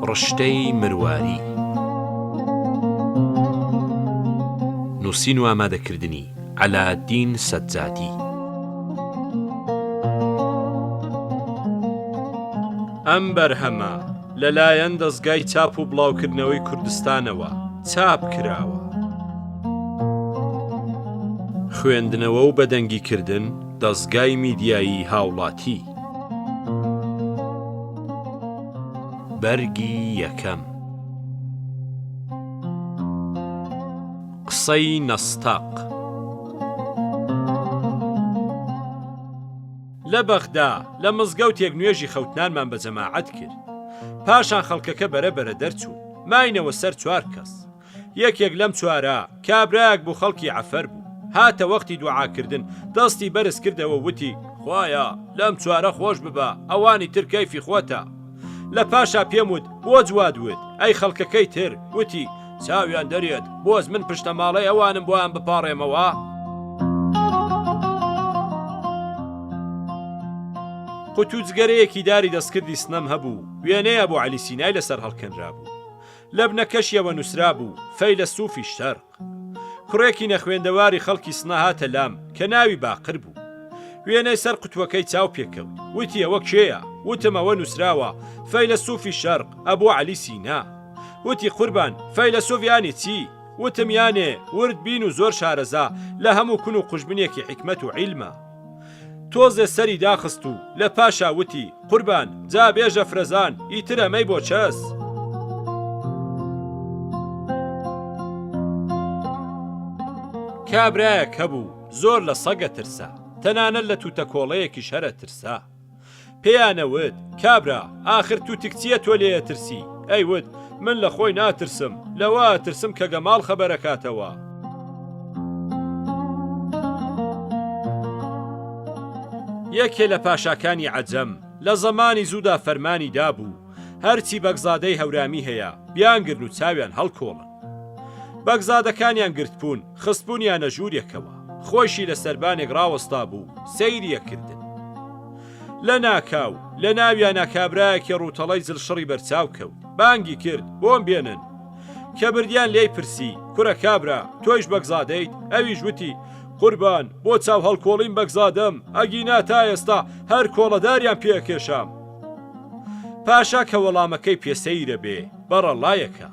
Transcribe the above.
ڕشتەی مرواری. نووسین و ئامادەکردنی، عەلائەدین سەجادی. ئەم بەرهەمە لەلایەن دەزگای چاپ و بڵاوکردنەوەی کوردستانەوە چاپ کراوە. خوێندنەوە و بەدەنگیکردن دەزگای میدیایی هاوڵاتی. بەرگی یەکەم. قسەی نەستەق. لە بەغدا لە مزگەوتێک نوێژی خەوتنانمان بە جەماعەت کرد. پاشان خەڵکەکە بەرە بەرە دەرچوون. ماینەوە سەر چوار کەس. یەکێک لەم چوارە، کابرایەک بوو خەڵکی عەفەر بوو. هاتە وەختی دوعاکردن، دەستی بەرز کردەوە و وتی، خوایە، لەم چوارە خۆش ببە، ئەوانی تر کەیفی خۆتە. لە پاشا پێم وت، بۆچ وات وت؟ ئەی خەڵکەکەی تر؟ وتی، چاویان دەرێت، بۆچ من پشتەماڵەی ئەوانم بۆیان بپاڕێمەوە؟ قوتوو جگەرەیەکی داری دەستکردی سنەم هەبوو، وێنەی ئەبوو عەلی سینای لەسەر هەڵکەنرابوو. لە بنەکەشیەوە نووسرابوو، فەیلەسوفی شەرق. کوڕێکی نەخوێندەواری خەڵکی سنە هاتە لام کە ناوی باقر بوو. وێنەی سەر قوتووەکەی چاو پێکەوت. وتی ئەوە کێیە؟ وتم ئەوە نووسراوە، فەیلەسوفی شەرق، ئەبو عەلی سینا. وتی قوربان، فەیلەسوف یانی چی؟ وتم یانێ ورد بین و زۆر شارەزا لە هەموو کون و قوژبنێکی حیکمەت و عیلمە. تۆزێ سەری داخست و لە پاشا وتی، قوربان، جا بێژە فرەزان، ئیتر ئەمەی بۆ چەس؟ کابرایەک هەبوو زۆر لە سەگ ئەترسا، تەنانەت لە تووتەکۆڵەیەکیش هەر ئەترسا. پێیان ئەوت، کابرا، ئاخر تووتک چییە تۆ لێی ئەترسی؟ ئەیوت، من لە خۆی ناترسم، لەوە ئەترسم کە گەماڵ خەبەر ئەکاتەوە. یەکێ لە پاشاکانی عەجەم لە زەمانی زوودا فەرمانی دابوو، هەرچی بەگزادەی هەورامی هەیە، بیانگرن و چاویان هەڵکۆڵن. بەگزادەکانیان گرتبوون، خستبوونیانە ژوورێکەوە. خۆیشی لە سەربانێک ڕاوەستابوو، سەیری ئەکردن. لە ناکاو، لە ناویانا کابرایەکی ڕووتەڵەی جلشڕی بەرچاو کەوت. بانگی کرد، بۆم بێنن. کە بردیان لێی پرسی، کورە کابرا، تۆیش بەگزادەیت؟ ئەویش وتی، قوربان، بۆ چاو هەڵکۆڵین بەگزادەم، ئەگینا تا ئێستا هەر کۆڵەداریان پێ ئەکێشام. پاشا کە وەڵامەکەی پێ سەیرە بێ، بەڕەڵایەکە.